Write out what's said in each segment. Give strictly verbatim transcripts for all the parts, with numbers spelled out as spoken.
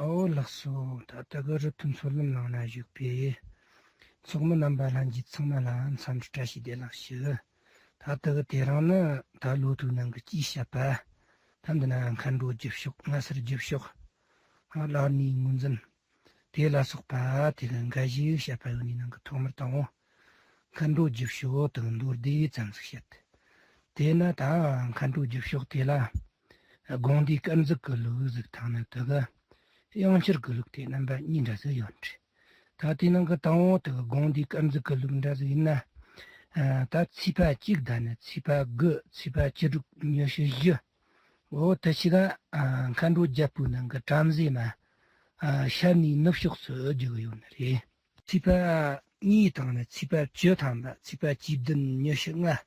ཨོ་ལགས་སོ། ད་ལྟ་གི་རུ་ཐུན་མཚོ་ལམ་ནང་ན་བཞུགས་པའི་ཚོགས་མི་རྣམ་པ་ལྷན་རྒྱས་ཚང་མ་ལ་འཚམས་འདྲི་བཀྲ་ཤིས་བདེ་ལེགས་ཞུ། ད་ལྟ་གི་དེ་རིང་ནི་ད་ལོ་ཐོའི་ནང་གི་སྤྱིའི་བཤད་པ། ད་འདི་ན་མཁའ་འགྲོ་རྒྱུ་ཕྱོགས། མངའ་གསོལ་རྒྱུ་ཕྱོགས། ལར་ནས་ངོས་འཛིན། དེ་ལ་སོགས་པ་དེ་གི་འགའ་ཞིག་བཤད་པ་ཡོད་ནི་ནང་གི་ཐོག་མར་དང་པོ། མཁའ་འགྲོ་རྒྱུ་ཕྱོགས་དང་མདོར་བསྡུས་ཙམ་ཟིག་བཤད། དེས་ན་ད་མཁའ་འགྲོ་རྒྱུ་ཕྱོགས་དེ་ལ་དགོངས་འདུས་སྐར་འཛུགས་ཀྱི་ལུགས་ཟིག་དང་ནི་དེ་གི་དབྱངས་འགྱུར་གྱི་ལུགས་དེ་རྣམ་པ་གཉིས་འདྲ་ཟིག་ཡོད་རེད། ད་དེའི་ནང་གི་དང་པོ་དེ་གི་དགོངས་འདུས་སྐར་འཛུགས་ཀྱི་ལུགས་འདྲ་ཟིག་ཡིན་ན། ད་ཚེས་པ་གཅིག་དང་ནི་ཚེས་པ་དགུ། ཚེས་པ་བཅུ་དྲུག་ཉི་ཤུ་བཞི། འོ་དེ་ཞིག་ག་མཁའ་འགྲོ་རྒྱལ་པོའི་ནང་གི་བྲམ་ཟེ་མ་ཤར་ནས་ནུབ་ཕྱོགས་སུ་རྒྱུག་ཡོད་ནི་རེད། ཚེས་པ་གཉིས་དང་ནི་ཚེས་པ་བཅུ་ཐམ་པ། ཚེས་པ་བཅུ་བདུན་ཉི་ཤུ་ལྔ།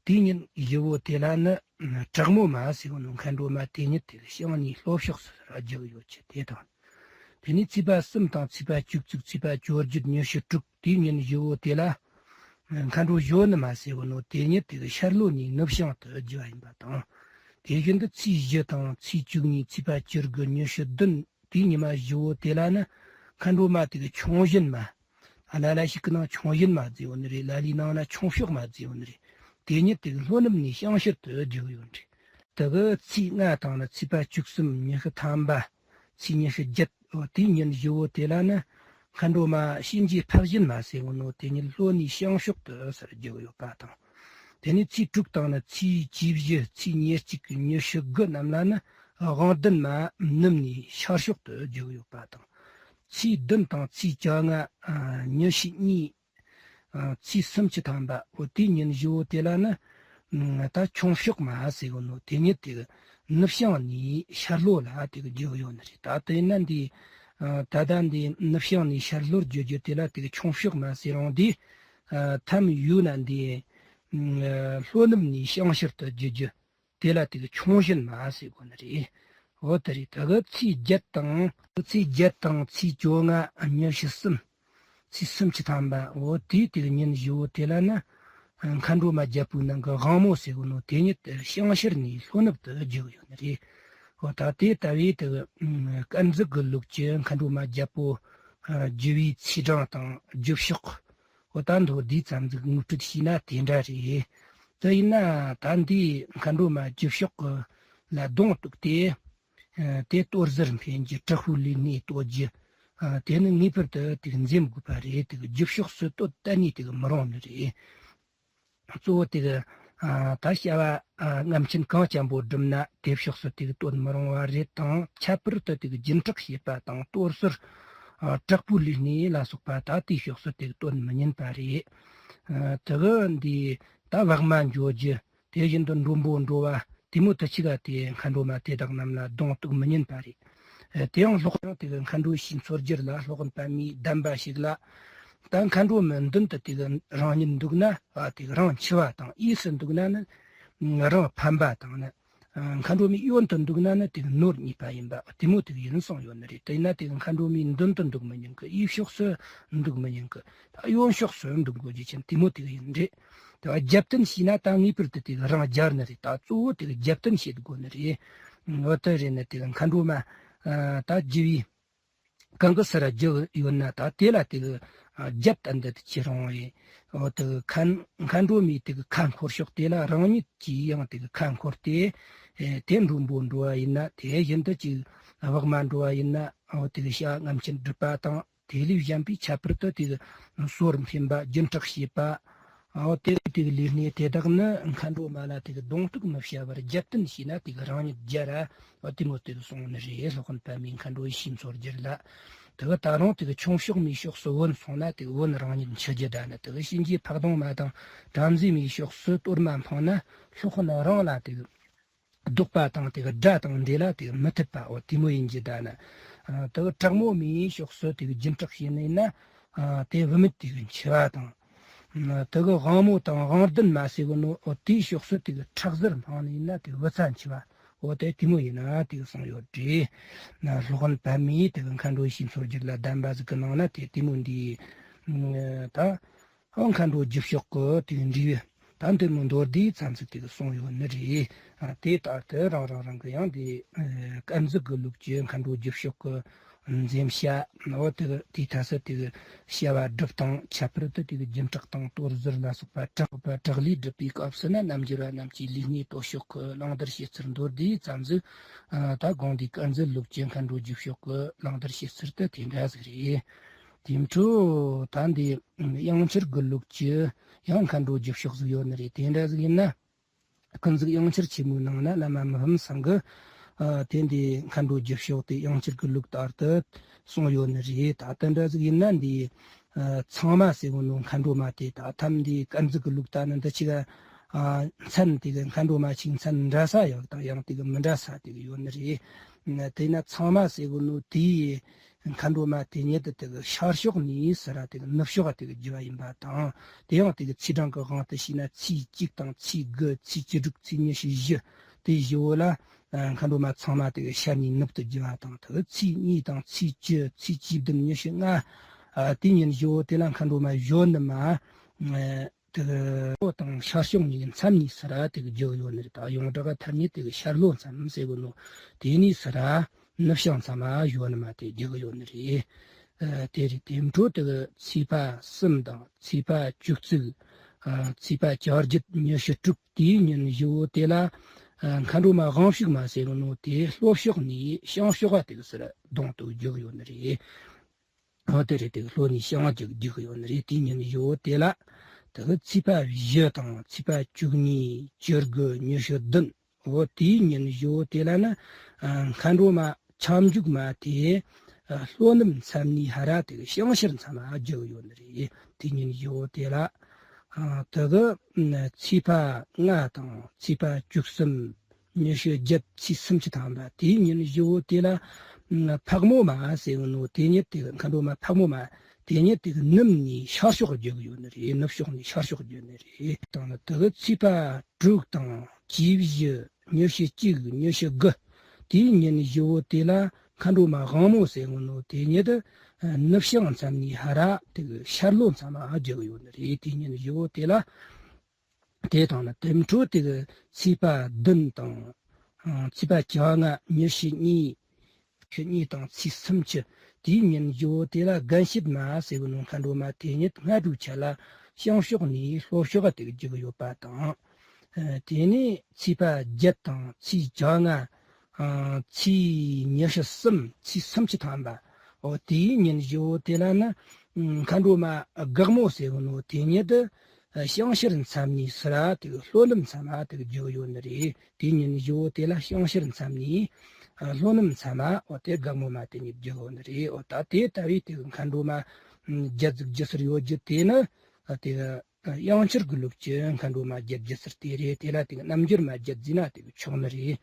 དེའི་ཉིན་བཞི་བོ་དེ་ལ་ནི་དྲག་མོ་མ་ཟེར་བོ་ནོ་མཁའ་འགྲོ་མ་དེ་ཉིད་དེ་བྱང་ནས་ལྷོ་ཕྱོགས་སུ་རྒྱུག་ཡོད་ཅེས་དེ་དང་། དེ་ནས་ཚེས་པ་གསུམ་དང་ཚེས་པ་བཅུ་གཅིག། ཚེས་པ་བཅོ་བརྒྱད་ཉི་ཤུ་དྲུག། དེའི་ཉིན་བཞི་བོ་དེ་ལ་མཁའ་འགྲོ་གཞོན་ནུ་མ་ཟེར་བོ་ནོ་དེ་ཉིད་དེ་ཤར་ལྷོ་ནས་ནུབ་བྱང་དུ་རྒྱུ་བ་ཡིན་པ་དང་། དེ་བཞིན་དུ་ཚེས་བཞི་དང་ཚེས་བཅུ་གཉིས། ཚེས་པ་བཅུ་དགུ་ཉི་ཤུ་བདུན། དེའི་ཉི་མ་བཞི་བོ་དེ་ལ་ནི་མཁའ་འགྲོ་མ་དེ་གི་ཁྱུང་བཞིན་མ། ཨ་ལ་ལ་ཞིག་གི་ནང་ཁྱུང་བཞིན་མ་བརྫིས་ཡོད་ནི་རེད། ལ་ལའི་ནང་ན་ཁྱུང་ཕྱོགས་མ་བརྫིས་ཡོད་ནི་རེད། དེ་ཉིད་དེ་གི་ལྷོ་ནུབ་ནས་བྱང་ཕྱོགས་སུ་རྒྱུག་ཡོད་རེད། དེ་གི་ཚེས་ལྔ་དང་ནི་ཚེས་པ་བཅུ་གསུམ་ཉི་ཤུ་ཐམ་པ། ཚེས་ཉི་ཤུ་བརྒྱད། འོ་དེའི་ཉིན་བཞི་བོ་དེ་ལ་ནི་མཁའ་འགྲོ་མ་གཤིན་རྗེ་ཕག་བཞིན་མ་ཟེར་བོ་ནོ་དེ་ཉིད་ལྷོ་ནས་བྱང་ཕྱོགས་སུ་སར་རྒྱུག་ཡོད་པ་དང་། དེ་ནས་ཚེས་དྲུག་དང་ནི་ཚེས་བཅུ་བཞི། ཚེས་ཉེར་གཅིག་གི་ཉི་ཤུ་དགུ་རྣམས་ལ་ནི་དབང་ལྡན་མ་ནུབ་ནས་ཤར་ཕྱོགས་སུ་རྒྱུག་ཡོད་པ་དང་། ཚེས་བདུན་དང་ཚེས་བཅོ་ལྔ། ཉི་ཤུ་གཉིས། ཚེས་སུམ་ཅུ་ཐམ་པ། འོ་དེའི་ཉིན་བཞི་བོ་དེ་ལ་ནི་ད་ཁྱུང་ཕྱོགས་མ་ཟེར་བོ་ནོ་དེ་ཉིད་དེ་ནུབ་བྱང་ནས་ཤར་ལྷོ་ལ་དེ་གི་རྒྱུག་ཡོད་ནི་རེད། ད་དེ་ན་འདི་ད་ལྟ་འདི་ནུབ་བྱང་ནས་ཤར་ལྷོར་རྒྱུག་རྒྱུ་དེ་ལ་དེ་གི་ཁྱུང་ཕྱོགས་མ་ཟེར་རུང་འདི་ཐམ་ཡོད་ན་འདི་ལྷོ་ནུབ་ནས་བྱང་ཕྱོགས་སུ་རྒྱུག་རྒྱུ། དེ་ལ་དེ་གི་ཁྱུང་བཞིན་མ་ཟེར་གོ་ནི་རེད། འོ་དེ་རེད། དེ་གི་ཚེས་བརྒྱད་དང་ཚེས་བརྒྱད་དང་ཚེས་བཅོ་ལྔ། ཉི་ཤུ་གསུམ། ཚེས་སུམ་ཅུ་ཐམ་པ། འོ་དེའི་དེ་གི་ཉིན་བཞི་བོ་དེ་ལ་ནི་མཁའ་འགྲོ་མ་རྒྱལ་པོའི་ནང་གི་དབང་མོ་ཟེར་གོ་ནོ་དེ་ཉིད་དེ་བྱང་ཕྱོགས་ནས་ལྷོ་ནུབ་ཏུ་རྒྱུག་ཡོད་ནི་རེད། འོ་ད་དེ་ལྟ་བུའི་དེ་གི་སྐར་འཛུགས་ཀྱི་ལུགས་ཀྱི་མཁའ་འགྲོ་མ་རྒྱལ་པོ་རྒྱུ་བའི་ཚེས་གྲངས་དང་རྒྱུ་ཕྱོགས། འོ་ད་མདོར་བསྡུས་ཙམ་ཟིག་ངོ་སྤྲོད་བྱས་ན་དེ་འདྲ་རེད། དེ་ཡིན་ན་ད་འདིའི་མཁའ་འགྲོ་མ་རྒྱུ་ཕྱོགས་ལ་གདོང་གཏུགས་ཏེ། དེ་གཏོར་ཟུར་འཕེན་རྒྱུ། དྲག་པོའི་ལུས་སྣེ་གཏོར་རྒྱུ། དེ་ནི་ངེས་པར་དུ་དེ་འཛེམ་དགོས་པ་རེད། དེ་རྒྱུ་ཕྱོགས་སུ་གཏོར་གཏན་ནས་དེ་མི་རུང་ནི་རེད། གཙོ་བོ་དེ་གི་ད་བྱ་བ་རྔམ་ཆེན་གང་ཅན་པོ་བསྒྲུབ་ན་དེ་ཕྱོགས་སུ་དེ་གི་གཏོར་མི་རུང་བ་རེད་དང་། ཁྱད་པར་དུ་དེ་གི་རྒྱུན་སྲེག་བྱེད་པ་དང་གཏོར་ཟུར། དྲག་པོའི་ལུས་སྣེ་ལ་སོགས་པ་ད་དེའི་ཕྱོགས་སུ་དེ་གི་གཏོར་མི་ཉན་པ་རེད། དེ་གི་འདི་ད་བག་མ་འཇོ་རྒྱུ། དེ་བཞིན་དུ་མགྲོན་པོ་འགྲོ་བ་དེ་མོ་དུ་ཆི་ག་དེ་མཁའ་འགྲོ་མ་དེ་དག་རྣམས་ལ་གདོང་གཏུགས་མི་ཉན་པ་རེད། དེ་ཡང་ལྷོ་ཡང་དེ་གི་མཁའ་འགྲོའི་ཕྱིའི་མཚོ་རྒྱུད་ལ་སློབ་དཔོན་པདྨའི་གདམས་པ་ཞིག་ལ། ད་མཁའ་འགྲོ་མའི་མདུན་དུ་དེ་གི་རང་ཉིད་འདུག་ན་དེ་གི་རང་འཆི་བ་དང་། གཡས་སུ་འདུག་ན་ནི་རང་ཕམ་པ་དང་ནི། མཁའ་འགྲོ་མའི་གཡོན་དུ་འདུག་ན་ནི་དེ་གི་ནོར་རྙེད་པ་ཡིན་པ་དེ་མོ་དེ་གི་ཡིན་གསུངས་ཡོད་ནི་རེད། དེ་ཡིན་ན་དེ་གི་མཁའ་འགྲོ་མའི་མདུན་དུ་འདུག་མི་ཉན་གི། གཡས་ཕྱོགས་སུ་འདུག་མི་ཉན་གི། ད་གཡོན་ཕྱོགས་སུ་འདུག་དགོས་རྒྱུ་ཅན་དེ་མོ་དེ་གི་ཡིན་རེད། དེ་བ་རྒྱབ་རྟེན་བྱས་ན་ད་ངེས་པར་དུ་དེ་གི་རང་རྒྱལ་ནི་རེད། ད་གཙོ་བོ་དེ་གི་རྒྱབ་རྟེན་བྱེད་དགོས་ནི་རེད། འོ་དེ་རེད་ནི་དེ་གི་མཁའ་འགྲོ་མ་ད་རྒྱུ་བའི་གང་གི་སར་རྒྱུ་ཡོད་ན་ད་དེ་ལ་དེ་གི་རྒྱབ་ད་འདི་དེ་ཁྱེར་རུང་བས། འོ་དེ་གི་མཁའ་མཁའ་འགྲོ་མའི་དེ་གི་ཁ་འཁོར་ཕྱོགས་དེ་ལ་རང་ཉིད་ཀྱིས་ཡང་དེ་གི་ཁ་འཁོར་ཏེ། དེ་མགྲོན་པོ་འགྲོ་བ་ཡིན་ན། དེ་བཞིན་དུ་ཅིག་བག་མ་འགྲོ་བ་ཡིན་ན། འོ་དེ་གི་བྱ་རྔམ་ཆེན་སྒྲུབ་པ་དང་། དེ་ལས་གཞན་པའི་ཁྱད་པར་དུ་དེ་གི་སོར་འཕེན་པ། རྒྱུན་སྲེག་བྱེད་པ། འོ་དེ་དེ་གི་ལུས་སྣེ་དེ་དག་ནི་མཁའ་འགྲོ་མ་ལ་དེ་གི་གདོང་གཏུགས་མི་བྱ་བར་རྒྱབ་རྟེན་བྱས་ན་དེ་གི་རང་ཉིད་རྒྱལ་ར། འོ་དེ་མོ་དེ་གི་གསུངས་ནི་རེད། སློབ་དཔོན་པདྨའི་མཁའ་འགྲོའི་ཕྱིའི་མཚོ་རྒྱུད་ལ། དེ་གི་ད་རུང་དེ་གི་ཁྱུང་ཕྱོགས་མའི་ཕྱོགས་སུ་བོན་སོང་ན་དེ་གི་བོན་རང་ཉིད་འཆི་རྒྱུ་འདྲ་ནི། དེ་གི་གཤིན་རྗེ་ཕག་གདོང་མ་དང་བྲམ་ཟེ་མའི་ཕྱོགས་སུ་གཏོར་མ་འཕངས་ན་སློབ་དཔོན་རང་ལ་དེ་གི་ལྡོག་པ་དང་དེ་གི་དགྲ་དང་འབྲེལ་ལ་དེ་གི་མི་ཐུབ་པ། འོ་དེ་མོ་ཡིན་རྒྱུ་ད་ནི། ཨ་དེ་གི་དྲག་མོ་མའི་ཕྱོགས་སུ་དེ་གི་རྒྱུན་སྲེག་བྱས་ནས་ན། ཨ་དེ་བུད་མེད་དེ་གི་འཆི་བ་དང་། ཨ་དེ་གི་དབང་མོ་དང་དབང་ལྡན་མ་ཟེར་གོ་ནོ། འོ་དེའི་ཕྱོགས་སུ་དེ་གི་ཁྲག་ཟུར་འཕངས་ནས་ན་དེ་གི་བུ་ཚ་འཆི་བ། འོ་དེ་དེ་མོ་ཡིན་ན་དེ་གི་གསུངས་ཡོད་རེད། ན་སློབ་དཔོན་པདྨས་དེ་གི་མཁའ་འགྲོའི་ཕྱིའི་མཚོ་རྒྱུད་ལ་གདམས་པ་ཟིག་གི་ནང་ན་དེ་དེ་མོ་འདི་ད། ཨོ་མཁའ་འགྲོ་རྒྱུ་ཕྱོགས་ཀྱི་དེ་གི་འབྲས་བུ། ད་འདི་མོ་མདོར་བསྡུས་ཙམ་ཟིག་དེ་གསུངས་ཡོད་ནི་རེད། ཨ། དེ་ལྟར་དུ་རང་རང་རང་གི་ཡང་དེ་ཨ་དཀར་མཛེས་གི་ལུགས་ཀྱི་མཁའ་འགྲོ་རྒྱུ་ཕྱོགས་ཀྱི་འཛེམ་བྱ། འོ་དེ་དེའི་ཐད་སུ་དེ་གི་བྱ་བ་སྒྲུབ་སྟངས། ཁྱད་པར་དུ་དེ་གི་སྦྱིན་གྲྭ་དང་དོར་ཟུར་ལ་སོགས་པ་གྲགས་པ་གྲགས་ལས་སྒྲུབ་པའི་སྐབས་སུ་ན། རྣལ་འབྱོར་བ་རྣམས་ཀྱི་ལུས་གནས་སྟོད་ཕྱོགས་ཀྱི་བླང་དོར་བྱེད་ཚུལ་མདོར་བསྡུས་ཙམ་ཟིག་ཨ་ད་དགོངས་དུས་དཀར་མཛེས་ལུགས་ཀྱི་མཁའ་འགྲོ་རྒྱུ་ཕྱོགས་ཀྱི་བླང་དོར་བྱེད་ཚུལ་དེ་དེ་འདྲ་ཟིག་རེད། དེ་འཕྲོ་ད་འདི་དབྱངས་འཁྱུར་གི་ལུགས་ཀྱི་ཡང་མཁའ་འགྲོ་རྒྱུ་ཕྱོགས་ཟིག་ཡོད་ནི་རེད། དེ་འདྲ་ཟིག་ཡིན་ན། ཀུན་གཟིགས་དབྱངས་འཁྱུར་ཆེན་མོའི་ནང་ན་བླ་མ་མི་ཕམ་ཚང་གི་ཨ་དེ་འདི་མཁའ་འགྲོ་རྒྱུ་ཕྱོགས་དེ་དབྱངས་འཁྱུར་གི་ལུགས་ལྟར་དུ་གསུངས་ཡོད་ནི་རེད། ད་དེ་འདྲ་ཟིག་ཡིན་ན། འདི་ཨ་ཚང་མ་ཟེར་གོ་ནོ་མཁའ་འགྲོ་མ་དེ་ད་ཐམ་འདི་ཀུན་གཟིགས་གི་ལུགས་ལྟར་ན་འདི་ཅིག་ཨ་མཚན་དེ་གི་མཁའ་འགྲོ་མ་ཅིག་མཚན་འདྲ་ས་ཡོད་དང་། ཡང་དེ་གི་མི་འདྲ་ས་དེ་གི་ཡོད་ནི་རེད། དེས་ན་ཚང་མ་ཟེར་གོ་ནོ་དེའི་མཁའ་འགྲོ་མ་དེ་ཉིད་དུ་དེ་གི་ཤར་ཕྱོགས་ནས་ཟེར་ར་དེ་གི་ནུབ་ཕྱོགས་དེ་གི་རྒྱུ་བ་ཡིན་པ་དང་། དེ་ཡང་དེ་གི་ཚེས་གྲངས་ཀྱི་དབང་དུ་བྱས་ན། ཚེས་གཅིག་དང་ཚེས་དགུ། ཚེས་བཅུ་དྲུག། ཚེས་ཉི་ཤུ་བཞི། དེའི་བཞི་བོ་ལ་ཨ་མཁའ་འགྲོ་མ་ཚང་མ་དེ་གི་ཤར་ནས་ནུབ་ཏུ་རྒྱུ་བ་དང་། དེ་གི་ཚེས་གཉིས་དང་ཚེས་བཅུ། ཚེས་བཅུ་བདུན། ཉི་ཤུ་ལྔ། ཨ་དེ་ཉིན་བཞི་བོ་དེ་ལ་མཁའ་འགྲོ་མ་གཞོན་ནུ་མ་ཨ་དེ་གི་ལྷོ་དང་ཤར་ཕྱོགས་གཉིས་ཀྱི་མཚམས་ནས་ཟེར་ར་དེ་གི་རྒྱུ་གི་ཡོད་ནི་རེད། ད་ཡོངས་གྲགས་ཐ་སྙད་དེ་གི་ཤར་ལྷོ་མཚམས་ཟེར་གོ་ནོ་དེ་ནས་ཟེར་ར། ནུབ་བྱང་མཚམས་ལ་གཞོན་ནུ་མ་དེ་རྒྱུ་གི་ཡོད་ནི་རེད། ཨ་དེ་རེད། དེ་འཕྲོ་དེ་གི་ཚེས་པ་གསུམ་དང་ཚེས་པ་བཅུ་གཅིག། ཨ་ཚེས་པ་བཅོ་བརྒྱད། ཉི་ཤུ་དྲུག། དེའི་ཉིན་བཞི་བོ་དེ་ལ་ཨ་མཁའ་འགྲོ་མ་དབང་ཕྱུག་མ་ཟེར་གོ་ནོ་དེ་ལྷོ་ཕྱོགས་ནས་བྱང་ཕྱོགས་ལ་དེ་གི་ཟེར་གདོང་དུ་རྒྱུ་གི་ཡོད་ནི་རེད། འོ་དེ་རེད། དེ་གི་ལྷོ་ནས་བྱང་ལ་རྒྱུ་གི་ཡོད་ནི་རེད། དེའི་ཉིན་བཞི་བོ་དེ་ལ་དེ་གི་ཚེས་པ་བཞི་དང་ཚེས་པ་བཅུ་གཉིས། བཅུ་དགུ། ཉི་ཤུ་བདུན། འོ་དེའི་ཉིན་བཞི་བོ་དེ་ལ་ནི་ཨ་མཁའ་འགྲོ་མ་ཁྱབ་འཇུག་མ་དེ་ཨ་ལྷོ་ནུབ་མཚམས་ནས་ཧ་ར་དེ་གི་བྱང་ཕྱིར་མཚམས་ལ་རྒྱུ་གི་ཡོད་ནི་རེད། དེའི་ཉིན་བཞི་བོ་དེ་ལ་ཨ་དེ་གི་ཚེས་པ་ལྔ་དང་ཚེས་པ་བཅུ་གསུམ། ཉི་ཤུ་བརྒྱད། ཚེས་སུམ་ཅུ་ཐམ་པ། དེའི་ཉིན་བཞི་བོ་དེ་ལ་ཕག་མོ་མ་ཟེར་གོ་ནོ་དེ་ཉིད་དེ་གི་མཁའ་འགྲོ་མ་ཕག་མོ་མ་དེ་ཉིད་དེ་གི་ནུབ་ནས་ཤར་ཕྱོགས་རྒྱུ་གི་ཡོད་ནི་རེད། ནུབ་ཕྱོགས་ནས་ཤར་ཕྱོགས་རྒྱུ་ནི་རེད། དང་ནི་དེ་གི་ཚེས་པ་དྲུག་དང་བཅུ་བཞི། ཉི་ཤུ་གཅིག། ཉི་ཤུ་དགུ། དེའི་ཉིན་བཞི་བོ་དེ་ལ་མཁའ་འགྲོ་མ་དབང་མོ་ཟེར་གོ་ནོ་དེ་ཉིད་ནུབ་བྱང་མཚམས་ནས་ཧ་ར་དེ་གི་ཤར་ལྷོ་མཚམས་ལ་རྒྱུ་གི་ཡོད་ནི་རེད། དེའི་ཉིན་བཞི་བོ་དེ་ལ་དེ་དང་ནི་དེ་འཕྲོ་དེ་གི་ཚེས་པ་བདུན་དང་ཨ་ཚེས་པ་བཅོ་ལྔ། ཉི་ཤུ་གཉིས། ཉི་ཤུ་གཉིས་དང་ཚེས་སུམ་ཅུ། དེའི་ཉིན་བཞི་བོ་དེ་ལ་རྒན་ཤེད་མ་ཟེར་གོ་ནོ་མཁའ་འགྲོ་མ་དེ་ཉིད་སྔ་དྲོའི་ཆ་ལ་བྱང་ཕྱོགས་ནས་ལྷོ་ཕྱོགས་ལ་དེ་གི་རྒྱུ་གི་ཡོད་པ་དང་། ཨ་དེ་ནས་ཚེས་པ་བརྒྱད་དང་ཚེས་བཅོ་ལྔ། ཨ་ཚེས་ཉི་ཤུ་གསུམ། ཚེས་སུམ་ཅུ་ཐམ་པ། འོ་དེའི་ཉིན་བཞི་བོ་དེ་ལ་ནི་མཁའ་འགྲོ་མ་སྒེག་མོ་ཟེར་གོ་ནོ་དེ་ཉིད་བྱང་ཕྱིར་མཚམས་ནས་ཟེར་ར་དེ་གི་ལྷོ་ནུབ་མཚམས་ལ་དེ་གི་རྒྱུ་གི་ཡོད་ནི་རེད། དེའི་ཉིན་བཞི་བོ་དེ་ལ་བྱང་ཕྱིར་མཚམས་ནས་ཨ་ལྷོ་ནུབ་མཚམས་ལ་འོ་དེ་སྒེག་མོ་མ་དེ་ཉིད་རྒྱུ་གི་ཡོད་ནི་རེད། འོ་ད་དེ་ལྟ་བུའི་དེ་གི་མཁའ་འགྲོ་མ་བརྒྱད་ཟིག་རྒྱུ་ཟེར་ཡོད་རྒྱུ་དེ་ནི་ཨ་དེ་གི་དབྱངས་འཁྱུར་གི་ལུགས་ཀྱི་མཁའ་འགྲོ་མ་བརྒྱད་རྒྱུ་ཟེར་དེ་རེད། དེ་ལ་དེ་གི་རྣལ་འབྱོར་མ་བརྒྱད་ཟེར་ན་དེ་གི་ཆོག་ནི་རེད།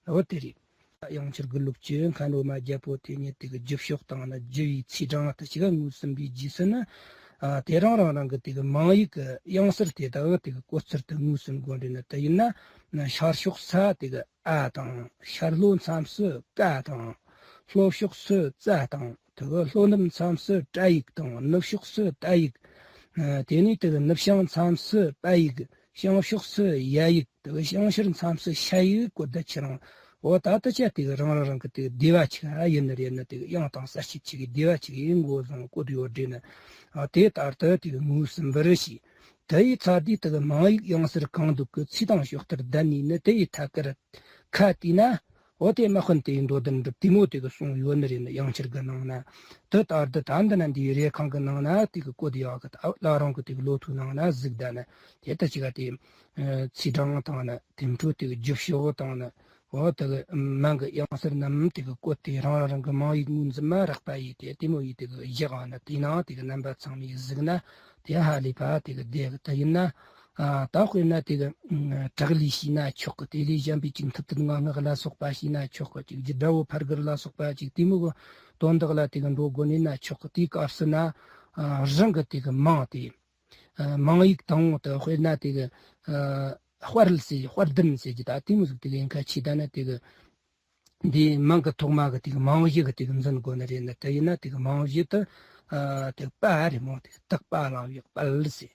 འོ་དེ་རེད། དབྱངས་འཁྱུར་གི་ལུགས་ཀྱི་མཁའ་འགྲོ་མ་བརྒྱད་པོ་དེ་ཉིད་དེ་གི་རྒྱུ་ཕྱོགས་དང་ནི་རྒྱུ་བའི་ཚེས་གྲངས་དེ་ཅིག་ངོས་ཟིན་པའི་རྗེས་སུ་ནི། ཨ་དེ་རང་རང་རང་གི་དེ་གི་མིང་ཡིག་གི་དབྱངས་གསལ་དེ་དག་དེ་གི་བཀོད་ཚུལ་དེ་ངོས་ཟིན་དགོས་འདྲ་ནི། དེ་ཡིན་ན་ཤར་ཕྱོགས་སུ་དེ་གི་ཨ་དང་། ཤར་ལྷོ་མཚམས་སུ་ཀ་དང་། ལྷོ་ཕྱོགས་སུ་ཙ་དང་། དེ་གི་ལྷོ་ནུབ་མཚམས་སུ་ཏྲ་ཡིག་དང་། ནུབ་ཕྱོགས་སུ་ཏ་ཡིག། ཨ་དེ་ནས་དེ་གི་ནུབ་བྱང་མཚམས་སུ་པ་ཡིག། བྱང་ཕྱོགས་སུ་ཡ་ཡིག། དེ་གི་བྱང་ཕྱིར་མཚམས་སུ་ཤ་ཡིག་བཀོད་ད་ཁྱེད་རང་། འོ་ད་ལྟ་ཆ་དེ་གི་རང་རང་རང་གི་དེ་གི་སྡེ་བ་ཅིག་ཨ་ཡིན་ནི་རེད་ནི། དེ་གི་དབྱངས་དང་གསལ་བྱེད་ཅིག་གི་སྡེ་བ་ཅིག་ཡིན་དགོས་བཟང་བཀོད་ཡོད་འདྲ་ནི། ཨ་དེ་ལྟར་དུ་དེ་གི་ངོས་ཟིན་པར་བྱས། དེ་ཡི་ཚར་དུས་དེ་གི་མིང་ཡིག་དབྱངས་གསལ་གང་འདུག་གི་ཚིག་དང་ཕྱོགས་ལྟར་བསྡད་ནས་ནི། དེ་ཡི་ཐད་ཀར་ཁ་བལྟས་ན། འོ་དེ་དམག་དཔོན་དེ་ཡི་མདོ་དོན་འགྲུབ་དེ་མོ་དེ་གི་གསུངས་ཡོད་ནི་རེད་ནི། དབྱངས་འཁྱུར་གི་ནང་ན། དེ་ལྟར་དུ་ད་འདི་ན་འདིའི་རེ་ཁང་གི་ནང་ན་དེ་གི་བཀོད་ཡོད་གི། ད་བླ་རུང་གི་དེ་གི་ལོ་ཐོའི་ནང་ན་གཟིགས་ད་ནི། དེ་ལྟ་ཅིག་ག་དེ་ཚེས་གྲངས་དང་ནི་དེ་འཕྲོ་དེ་གི་རྒྱུ་ཕྱོགས་དང་ནི། འོ་དེ་གི་མིང་གི་དབྱངས་གསལ་རྣམས་དེ་གི་བཀོད་དེ་རང་རང་གི་མིང་ཡིག་ངོས་འཛིན་མ་རག་པ་ཡིས་དེ་དེ་མོ་ཡིས་དེ་གི་བཞག་ཨ་ནི། དེ་ནང་དེ་གི་རྣམ་པ་ཚང་མས་གཟིགས་ན་དེ་ཧ་ལས་པ་དེ་གི་བདེ་གི། དེ་ཡིན་ན། ཨ་ད་དཔེར་ན་དེ་གི་ཨ་བྲག་ལས་བྱས་ན་ཆོག་གི། དེ་ལས་གཞན་པའི་ཅིག་མཐུ་སྟོད་ངང་སྔགས་ལ་སོགས་པ་བྱས་ན་ཆོག་གི། ཅིག་རྒྱུ་དགྲ་བོ་ཕར་རྒོལ་ལ་སོགས་པ་ཅིག་དེ་མོ་གི་དོན་དག་ལ་དེ་གི་འགྲོ་དགོས་ནི་ན་ཆོག་གི། དེའི་སྐབས་སུ་ན་ཨ་རང་གི་དེ་གི་མིང་དེ། ཨ་མིང་ཡིག་དང་པོ་དེ་དཔེར་ན་དེ་གི་ཨ་དཔལ་ཟེར་དཔལ་ལྡན་ཟེར་གྱི། ད་དེ་མོ་ཟིག་དེ་གི་ཡིན་ཁ་ཆེ་ད་ན་དེ་གི་འདིའི་མིང་གི་ཐོག་མ་གི་དེ་གི་མིང་གཞི་གི་དེ་གི་འཛིན་དགོས་ནི་རེད་ནི། དེ་ཡིན་ན་དེ་གི་མིང་གཞི་དེ་ཨ་དེ་པ་རེད་མོ། དེ་དག་པ་ལ་ཡོད་དཔལ་ཟེར།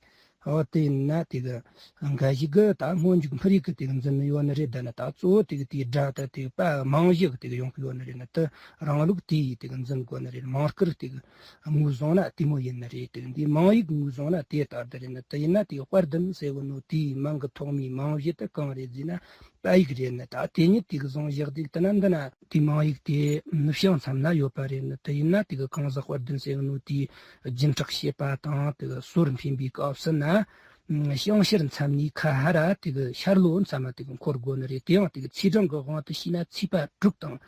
འོ་དེ་ཡིན་ན་དེ་གི་འགའ་ཞིག་གི་ད་སྔོན་འཇུག་འཕུར་ཡིག་གི་དེ་གི་འཛིན་ནི་ཡོད་ནི་རེད། ད་ནི་ད་གཙོ་བོ་དེ་གི་དེའི་སྒྲ་ད་དེ་གི་པ་མང་བཞི་གི་དེ་གི་ཡོང་གི་ཡོད་ནི་རེད། ནི་དེ་རང་ལུགས་དེ་ཡི་དེ་གི་འཛིན་དགོས་ནི་རེད། མང་བསྐུར་དེ་གི་ངོས་བཟུང་ན་དེ་མོ་ཡིན་ནི་རེད། དེ་གི་འདི་མང་ཡིག་ངོས་བཟུང་ན་དེ་ལྟར་དུ་རེད། ནི་དེ་ཡིན་ན་དེ་གི་དཔལ་ལྡན་ཟེར་གོ་ནོ་དེའི་མིང་གི་ཐོག་མའི་མང་བཞི་དེ་གང་རེད་ཟེར་ན་པ་ཡིག་རེད། ནི་ད་དེ་ཉིད་དེ་གི་བཟུང་བཞག་དེ་གི་དེ་ན་འདི་ན་དེའི་མང་ཡིག་དེ་ནི་བྱང་མཚམས་ན་ཡོད་པ་རེད། ནི་དེ་ཡིན་ན་དེ་གི་གང་ཟག་དཔལ་ལྡན་ཟེར་གོ་ནོ་དེའི་སྦྱིན་གྲགས་བྱེད་པ་དང་དེ་གི་ཟོར་འཕེན་པའི་སྐབས་སུ་ན། ཨ་བྱང་ཤར་མཚམས་ནས་ཁ་ཧ་ར་དེ་གི་ཤར་ལྷོ་མཚམས་མ་དེ་གི་འཁོར་དགོས་ནི་རེད། དེ་ཡང་དེ་གི་ཚེས་གྲངས་གི་དབང་དུ་བྱས་ན་ཚེས་པ་དྲུག་དང་།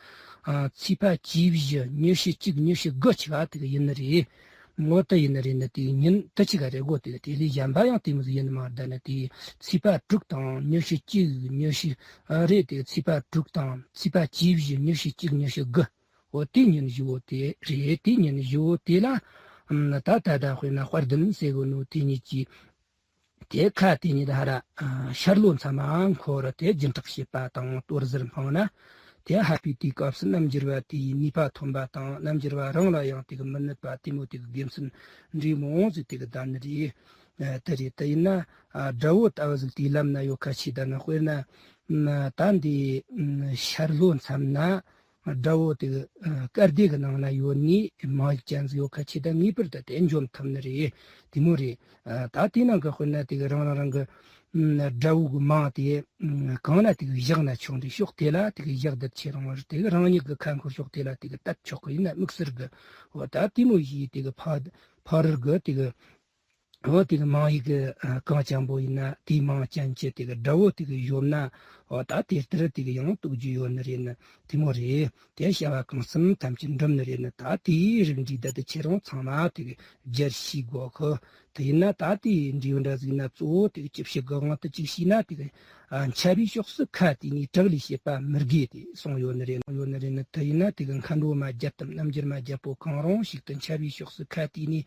ཨ་ཚེས་པ་བཅུ་བཞི། ཉི་ཤུ་གཅིག། ཉི་ཤུ་དགུ་ཆ་ག་དེ་གི་ཡིན་ནི་རེད། ངོ་དེ་ཡིན་ནི་རེད། ནི་དེ་གི་ཉིན་དེ་ཆ་ག་རེད་གོ། དེ་གི་དེ་ལས་གཞན་པ་ཡང་དེ་མོ་ཟིག་ཡིན་ནི་མ་རེད། ད་ནི་དེ་གི་ཚེས་པ་དྲུག་དང་ཉི་ཤུ་གཅིག། ཉི་ཤུ་ཨ་རེད། དེ་གི་ཚེས་པ་དྲུག་དང་ཚེས་པ་བཅུ་བཞི། ཉི་ཤུ་གཅིག། ཉི་ཤུ་དགུ། འོ་དེ་ཉིན་བཞི་བོ་དེ་རེད། དེ་ཉིན་བཞི་བོ་དེ་ལ་ཨམ་ད་ད་ད་དཔེར་ན་དཔལ་ལྡན་ཟེར་གོ་ནོ་དེ་ཉིད་ཀྱི་དེ་ཁ་དེ་ཉིད་ཧ་ར་ཨ་ཤར་ལྷོ་མཚམས་མ་འཁོར་དེ་སྦྱིན་གྲགས་བྱེད་པ་དང་དོར་ཟུར་འཕངས་ན། དེ་ཧ་པའི་དུས་སྐབས་སུ་རྣམ་འགྱུར་བ་དེའི་ནུས་པ་ཐོན་པ་དང་། རྣམ་འགྱུར་བ་རང་ལ་ཡང་དེ་གི་མི་གནོད་པ་དེ་མོ་དེ་གི་དགེ་མཚན་འདྲེས་མོ་ཟིག་དེ་གི་ད་ནི་རེད། ཨ་དེ་རེད། དེ་ཡིན་ན་ཨ་དགྲ་བོ་ལྟ་བུ་ཟིག་དེའི་ལམ་ན་ཡོད་ཁ་ཆེ། ད་ནི་དཔེར་ན་ཨ་ད་འདི་ཨ་ཤར་ལྷོ་མཚམས་ན། དགྲ་བོ་དེ་ཨ་སྐར་སྡེ་གི་ནང་ན་ཡོད་ནི་མང་ཡིག་ཅན་ཟིག་ཡོད་ཁ་ཆེ། ད་ངེས་པར་དུ་དེ་འཇོམས་ཐུབ་ནི་རེད། དེ་མོ་རེད། ཨ་ད་དེ་ནང་གི་དཔེར་ན་དེ་གི་རང་རང་རང་གི་ཨ་དགྲ་བོ་གི་མིང་དེ་ཨ་གང་ན་དེ་གི་བཞག་ན་ཆོག་འདི་ཕྱོགས་དེ་ལ་དེ་གི་བཞག་བསྡད་ཆེ་རུང་བར། དེ་གི་རང་ཉིད་གི་ཁ་འཁོར་ཕྱོགས་དེ་ལ་དེ་གི་བསྟད་ཆོག་གི་ཡིན་ན་དམིགས་བསལ་གི་འོ་ད་དེ་མོ་ཡིས་དེ་གི་ཕ་ཕ་རོལ་གི་དེ་གི་འོ་དེ་གི་མང་ཡིག་གི་ཨ་གང་ཅན་པོ་ཡིན་ན་དེའི་མིང་ཅན་གྱི་དེ་གི་དགྲ་བོ་དེ་གི་ཡོད་ན། འོ་ད་དེ་ལྟར་དེ་གི་ཡང་གཏུག་རྒྱུ་ཡོད་ནི་རེད། ནི་དེ་མོ་རེད། དེ་བྱ་བ་གང་གསུམ་ཐམས་ཅད་འགྲུབ་ནི་རེད། ནི་ད་དེའི་རིགས་འདྲའི་བསྡད་དེ་ཁྱེད་རང་ཚང་མ་དེ་གི་སྦྱར་ཤེས་དགོས་གི། དེ་ཡིན་ན་ད་དེའི་འབྲས་བུ་འདྲ་ཟིག་ན་གཙོ་བོ་དེ་གི་བཅུ་བཞི་གི་དབང་དུ་ཅིག་བྱས་ན་དེ་གི་ཨ་འཆད་པའི་ཕྱོགས་སུ་ཁ་དེ་ནས་དྲག་ལས་བྱེད་པ་མི་དགེ་དེ་གསུངས་ཡོད་ནི་རེད། ཡོད་ནི་རེད། ནི་དེ་ཡིན་ན་དེ་གི་མཁའ་འགྲོ་མ་བརྒྱད་དམ་རྣམ་འགྱུར་མ་བརྒྱད་པོ་གང་རུང་ཞིག་ཏུ་འཆད་པའི་ཕྱོགས་སུ་ཁ་དེ་ནས།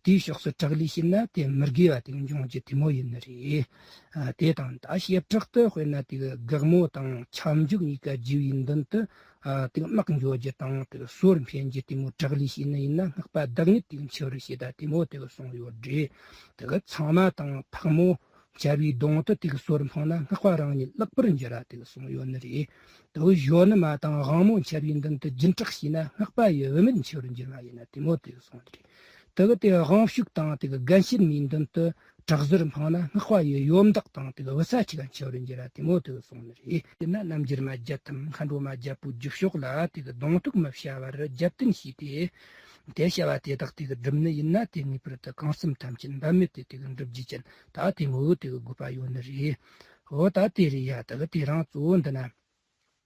དེའི་ཕྱོགས་སུ་དྲག་ལས་བྱས་ན་དེ་མི་དགེ་བ་དེ་འབྱུང་རྒྱུ་དེ་མོ་ཡིན་ནི་རེད། ཨ་དེ་དང་ད་བྱེ་བྲག་ཏུ་དཔེར་ན་དེ་གི་དགག་མོ་དང་ཁྱབ་འཇུག་གཉིས་ཀ་བརྗེ་བའི་མདུན་དུ་ཨ་དེ་གི་དམག་འཇོག་རྒྱུ་དང་དེ་གི་ཟོར་འཕེན་རྒྱུ་དེ་མོ་དྲག་ལས་བྱས་ནི་ཡིན་ན་སྔགས་པ་བདག་ཉིད་དེ་གི་འཆི་བར་བྱེད། ད་དེ་མོ་དེ་གི་གསུངས་ཡོད་རེད། དེ་གི་ཚང་མ་དང་ཕག་མོ་འཆར་བའི་གདོང་དུ་དེ་གི་ཟོར་འཕངས་ན་སྔགས་པ་རང་ཉིད་ལེགས་པར་འགྱུར་ར་དེ་གི་གསུངས་ཡོད་ནི་རེད། དེ་གི་གཞོན་ནུ་མ་དང་དབང་མོ་འཆར་བའི་མདུན་དུ་སྦྱིན་གྲགས་བྱས་ན་སྔགས་པ་ཡི་བུད་མེད་འཆི་བར་འགྱུར་བ་ཡིན་ན་དེ་མོ་དེ་གི་གསུངས་ནི་རེད། དེ་གི་དེ་དབང་ཕྱུག་དང་དེ་གི་རྒན་ཤེད་མའི་མདུན་དུ་དྲག་ཟོར་འཕངས་ན་སྔགས་པ་ཡི་ཡོམ་བདག་དང་དེ་གི་བུ་ཚ་ཆེ་ག་འཆི་བར་འགྱུར་ར་དེ་མོ་དེ་གི་གསུངས་ནི་རེད། དེ་ན་རྣམ་འགྱུར་མ་བརྒྱད་དམ་མཁའ་འགྲོ་མ་བརྒྱད་པོའི་རྒྱུ་ཕྱོགས་ལ་དེ་གི་གདོང་གཏུག་མི་བྱ་བར་རྒྱབ་རྟེན་བྱས་ཏེ། དེ་བྱ་བ་དེ་དག་དེ་གི་སྒྲུབ་ནི་ཡིན་ན་དེ་ངེས་པར་དུ་གང་གསུམ་ཐམས་ཅད་འབད་མེད་དེ་དེ་གི་འགྲུབ་རྒྱུ་ཅན་ད་དེ་མོ་དེ་གི་དགོས་པ་ཡོད་ནི་རེད། འོ་ད་དེ་རེད་ཡ། དེ་གི་དེ་རང་གཙོ་བོ་འདི་ན།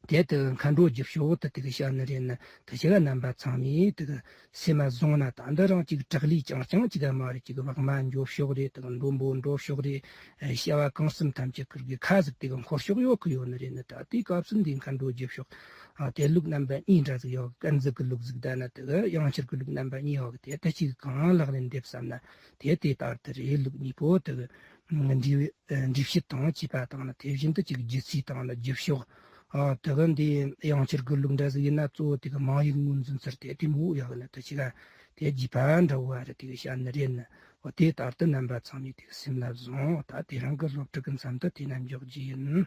དེ་དེ་གི་མཁའ་འགྲོ་རྒྱུ་ཕྱོགས་དེ་དེ་གི་བཤད་ནི་རེད། ནི་དེ་བྱ་བ་རྣམ་པ་ཚང་མས་དེ་གི་སེམས་མ་བཟུང་ན་ད་འདི་རང་ཅིག་དྲག་ལས་ཅང་ཅང་ཅིག་ག་མ་རེད། ཅིག་བག་མ་འཇོག་ཕྱོགས་རེད། དེ་གི་མགྲོན་པོ་འགྲོ་ཕྱོགས་རེད། བྱ་བ་གང་གསུམ་ཐམས་ཅད་ཁུར་གི་ཁ་ཟིག་དེ་གི་འཁོར་ཕྱོགས་ཡོད་གི་ཡོད་ནི་རེད། ནི་ད་དེའི་སྐབས་སུ་འདི་མཁའ་འགྲོ་རྒྱུ་ཕྱོགས། ཨ་དེ་ལུགས་རྣམ་པ་གཉིས་འདྲ་ཟིག་ཡོད། ཀུན་གཟིགས་ཀྱི་ལུགས་ཟིག་ད་ནི་དེ་གི་ཡང་ཕྱིར་གྱི་ལུགས་རྣམ་པ་གཉིས་ཡོད་གི། དེ་ལྟ་ཅིག་གང་ལག་ལེན་འདེབས་བསམ་ན་དེ་དེ་ལྟར་དུ་རེད། ལུགས་གཉིས་པོ་དེ་གི་འབྲས་འབྲས་བྱེད་དང་བཅས་པ་དང་ནི་དེ་བཞིན་དུ་ཅིག་རྒྱུ་ཚིག་དང་ནི་རྒྱུ་ཕྱོགས། ཨ་དེ་གི་འདི་ཡང་ཕྱིར་གྱི་ལུགས་འདྲ་ཟིག་ཡིན་ན་གཙོ་བོ་དེ་གི་མང་ཡིག་ངོས་འཛིན་ཚུལ་དེ་དེ་མོ་ཡོད་གི། ནི་དེ་ཅིག་ག་དེ་རྒྱུས་པ་འདྲ་བོ་བ་རེད། དེ་གི་བཤད་ནི་རེད། ནི་འོ་དེ་ལྟར་དུ་རྣམ་པ་ཚང་མས་དེ་གི་སེམས་ལ་བཟུང་། ད་དེ་རང་གི་སློབ་ཕྲུག་གི་མཚམས་དུ་དེ་ན་འཇོག་རྒྱུ་ཡིན།